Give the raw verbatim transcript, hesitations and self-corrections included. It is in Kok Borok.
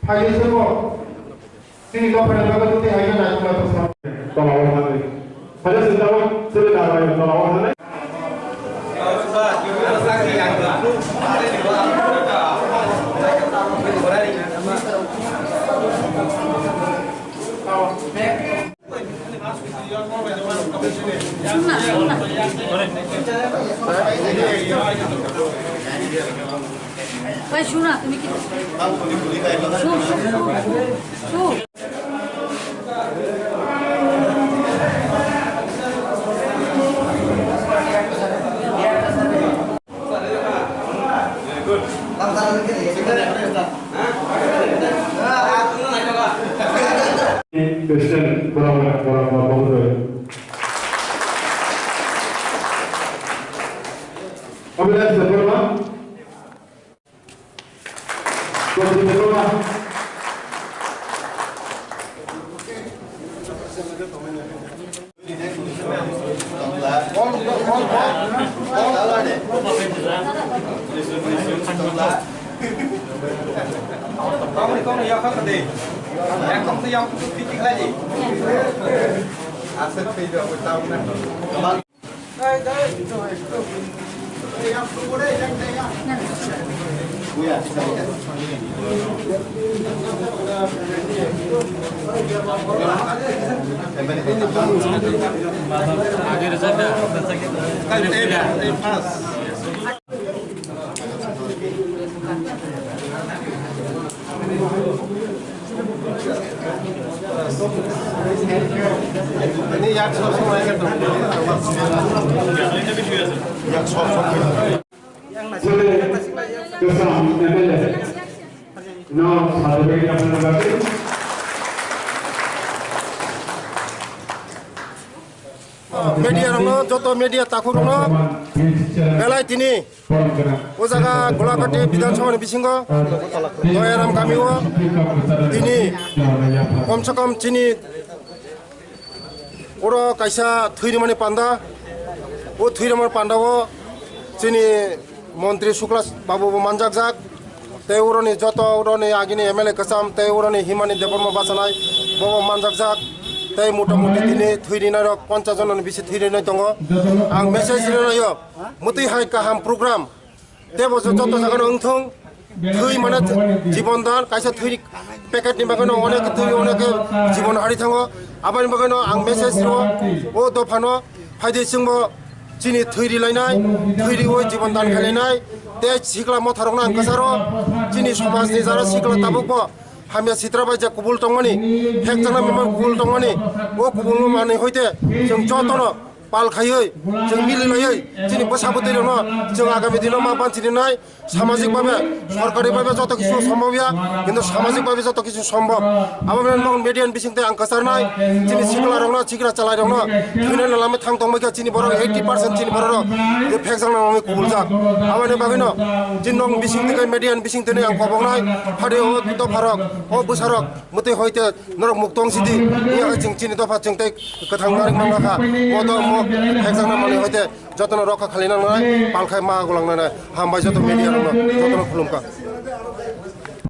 Phaidi sabo. Chini dophani bagwi tei haino naitugma tongsa. Tola o thangwi. Haino sintama chini narwai tola o thangwi. ভাই, শোনা, তুমি কি? শোন, শোন, শোন, শোন। President, borok, borok, borok, borok. Obilas Debbarma. Obilas Debbarma. Sule Kwcham M L A no certificate rwna bagwi. Media rokno, joto media takhuk rokno belai tini o jaga Golagati Bidhan Sabha ni bisingo Doyaram kami o tini kom se kom chini oro kaisa thwi rwmani panda, o thwi rwmani panda o chini Montri Sukla Babu bo manjakjak, tei uroni joto uroni agini M L A kwcham tei uroni himani Debbarma bachanai bobo manjakjak, tei mota moti tini thwi rinai rok ponchas jon ni bisi thwi rinai tongo. Ang message rinaio, mwtwi hai kaham program tebo joto jagano wngthung, thwi mane jibon dan, kaisa thwi packet ni bagwino onek thwi onek jibon hari thango, aboni bagwino ang message rwo o dophano. Phaidi chwngbo chini thwi rilainai, thwi riwi jibon dan khailainai, tei sikla motharokno ang kwcharo, chini somajni jara sikla tabukbo hamya sitra bai je kubul tongmani, phekjakna memang kubul tongmani, o kubulno manwi hoite chwng jotono pal khaiwi, chwng mililaiwi, chini bwsa bwtwirokno chwng agami dino ma banchirinai, samajik babe, sorkari babe joto kisu sombhob ya, kintu samajik babe joto kisu sombhob. Abo bini media ni bising tei ang kwcharnai, chini sikla rokno, sikla chalai rokno, thwina lama thang tongbai kha chini borok eighty percent chini borok rok, je phekjakna nangwi kubuljak. Aboni bagwino, chini nok bising tei media ni bising tei ang koboknai, phadi o dopha rok, o bwsa rok, mwtwi hoite norok muk tong sidi, iya chwng chini dopha chwng tei kwthang narik manna kha, o do mo phekjakna manwi hoite. Jotono rokha khali nangnai, pal khai ma gulang nangnai. Hambai joto media rokno, jotono khulumkha.